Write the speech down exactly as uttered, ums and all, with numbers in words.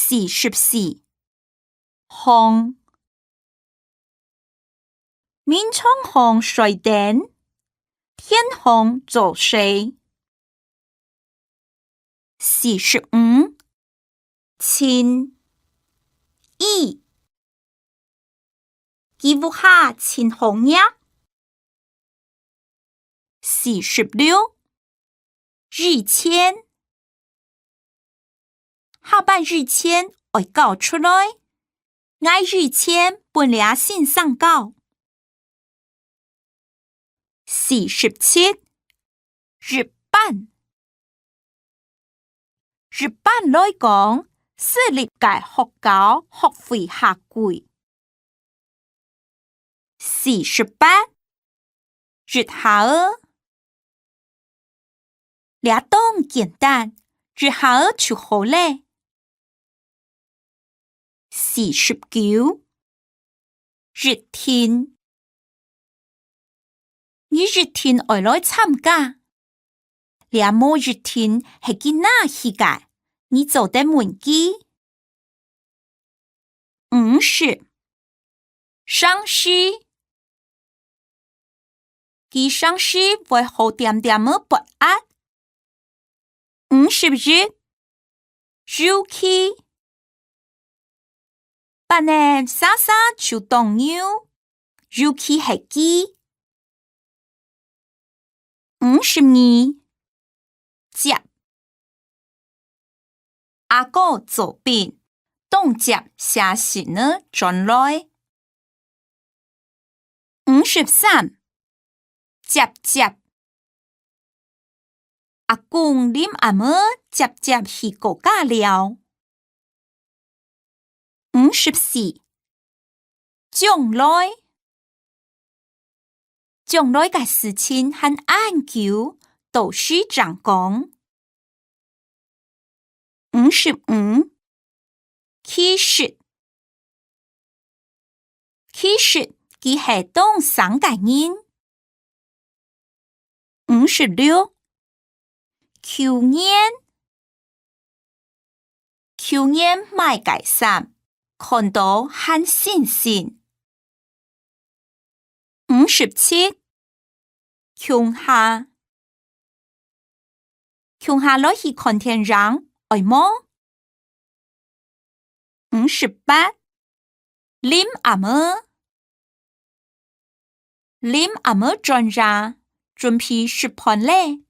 四十四，䟘。眠床項睡等，天項做事。四十五，親。E，佢屋下盡好額。四十六，以前。下擺以前愛交出來，𠊎以前分這先生交。四十七，一般。一般來講，私立个學校學費較貴。四十八，一下仔。這當簡單，一下仔就好咧。四十九，一定。你一定愛來參加。這無一定係佢拿去个，你做得問佢。五十，上司。佢上司會好恬恬仔發閼。五十一，尤其。別人儕儕就當牛，尤其係佢。五十二，接。阿哥做兵，當接寫信仔轉來。五十三，輒輒。阿公臨暗仔輒輒去過家尞。五十四，將來。將來个事情還恁久，到時正講。五十五，其實。其實佢係當省个人。五十六，舊年。舊年買个衫，看到還新鮮。五十七，共下。共下來去看電影，愛無？五十八，臨暗仔。臨暗仔轉夜，準備食飯咧。